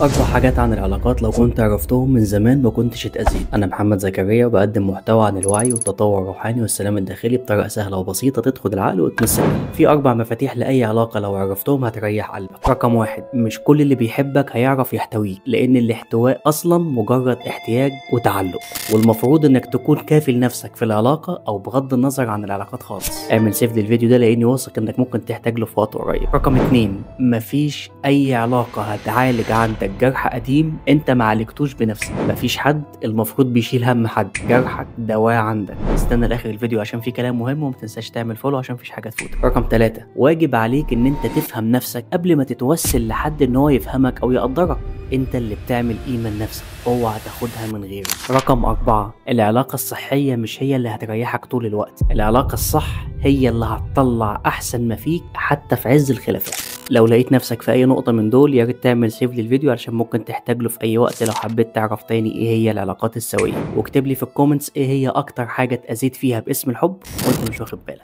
أربع حاجات عن العلاقات لو كنت عرفتهم من زمان ما كنتش اتأذيت. أنا محمد زكريا وبقدم محتوى عن الوعي والتطور الروحاني والسلام الداخلي بطريقة سهلة وبسيطة تدخل العقل وتمس القلب. في 4 مفاتيح لأي علاقة لو عرفتهم هتريح قلبك. رقم 1، مش كل اللي بيحبك هيعرف يحتويك، لأن الاحتواء أصلا مجرد احتياج وتعلق، والمفروض إنك تكون كافي لنفسك في العلاقة أو بغض النظر عن العلاقات خالص. اعمل save للفيديو ده لأني واثق إنك ممكن تحتاج له في وقت قريب. رقم 2، مفيش أي علاقة هتعالج عندك جرح قديم انت ما عالجتوش بنفسك. مفيش حد المفروض بيشيل هم حد، جرحك دواء عندك. استنى لاخر الفيديو عشان في كلام مهم، وما تنساش تعمل follow عشان مفيش حاجة تفوتك. رقم 3، واجب عليك ان انت تفهم نفسك قبل ما تتوسل لحد ان هو يفهمك او يقدرك. انت اللي بتعمل قيمة لنفسك، اوعى تاخدها من غيرك. رقم 4، العلاقة الصحية مش هي اللي هتريحك طول الوقت، العلاقة الصح هي اللي هتطلع احسن ما فيك حتى في عز الخلافات. لو لقيت نفسك في اي نقطة من دول يا ريت تعمل save للفيديو علشان ممكن تحتاج له في اي وقت لو حبيت تعرف تاني ايه هي العلاقات السوية. واكتب لي في ال comments ايه هي اكتر حاجة اتأذيت فيها باسم الحب وانت مش واخد بالك.